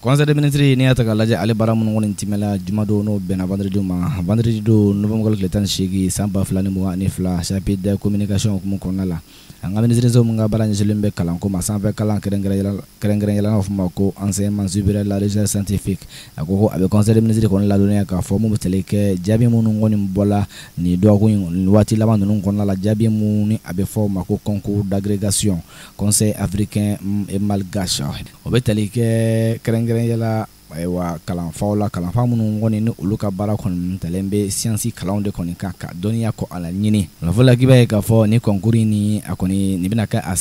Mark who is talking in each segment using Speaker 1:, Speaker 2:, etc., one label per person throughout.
Speaker 1: Conseil des ministres, n'i y'a ta k'a lajɛ, ale baara minnu kɔni timɛla jumadon, n'o bɛnna vendredi ma, vendredi don novembre kalo tile 18 san 2022, chapitre de communication hukumu kɔnɔna la, an ka minisiriso min ka baara ɲɛsinnen bɛ kalanko ma, sanfɛ kalan kɛrɛnkɛrɛnya la, n'a fɔ ma ko enseignement supérieur, la recherche scientifique, a ko ko a bɛ conseil des ministres kɔni ladɔnniya k'a fɔ mun bɛ tali kɛ jaabi minnu kɔni bɔla nin dɔgɔkun in waati laban ninnu kɔnɔna la, jaabi minnu ni a bɛ fɔ o ma ko concours d'agrégation Conseil africain et malgache. O bɛ tali kɛ kɛrɛnkɛrɛnya la, ayiwa, kalanfaw la, kalanfa minnu kɔni ni olu ka baara kɔni talen bɛ siyansi kalanw de kɔni kan, ka dɔnniya kɔ a la ɲini. Kunnafoni la, k'i b'a ye k'a fɔ ni concours ni a kɔni nin bɛna kɛ a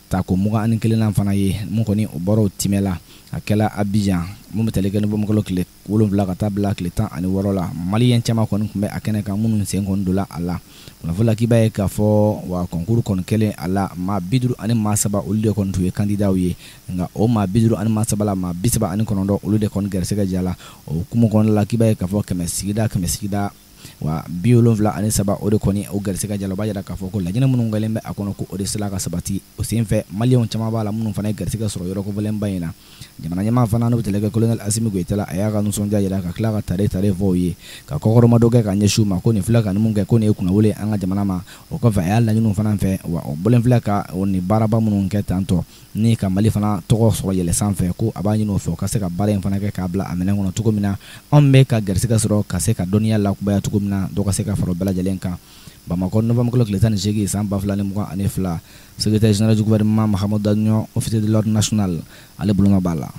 Speaker 1: tako 21nan fana ye. Mun kɔni o bɔra o timɛ la, a kɛla Abidjan, mun bɛ tali kɛ novembre kalo tile 7 ka taa bila tile 16 la. Maliyɛn caman kɔni tun bɛ a kɛnɛ kan minnu sen kɔni donna a la. Kunnafoni la, k'i b'a ye k'a fɔ wa concours kɔni kɛlen a la, maa 53, olu de kɔni tun ye candidatw ye. Nka o maa 53 la, maa 39, olu de kɔni garisɛgɛ jala. O hukumu kɔnɔna la, k'i b'a ye k'a fɔ kɛmɛ sigida kɛmɛ sigida wa 73, o de kɔni o garisɛgɛ jala. O b'a jira k'a fɔ ko laɲini minnu kɛlen bɛ a kɔnɔ, ko o de sera ka sabati. O senfɛ, maliyɛnw caman b'a la minnu fana ye garisɛgɛ sɔrɔ yɔrɔ kofɔlenba in na. Jamana ɲɛmaa fana, n'o bɛ tali kɛ colonel Assimi Goïta la, a y'a ka nisɔndiya jira, ka tila ka tare tare fɔ u ye, ka kɔkɔrɔmadon kɛ ka ɲɛsin u ma, ko nin filɛ ka nin mun kɛ, ko nin ye kunnawolo ye an ka jamana ma. O kɔfɛ, a y'a laɲini fana fɛ wa o bɔlen filɛ ka nin baaraba minnu kɛ tantɔ ni ka Mali fana tɔgɔ sɔrɔ yɛlɛ sanfɛ, ko a b'a ɲini o fɛ, o ka se ka baara in fana kɛ k'a bila a minɛn kɔnɔ cogo min na, anw bɛ ka garisɛgɛ sɔrɔ ka se ka dɔnniya lakubaya cogo min na, dɔ ka se ka fara o bɛɛ lajɛlen kan. Bamakɔ, novembre kalo tile 18 san 2022, secrétaire général du gouvernement Mahamadou Dagnon, officier de l'ordre national, ale boloma b'a la.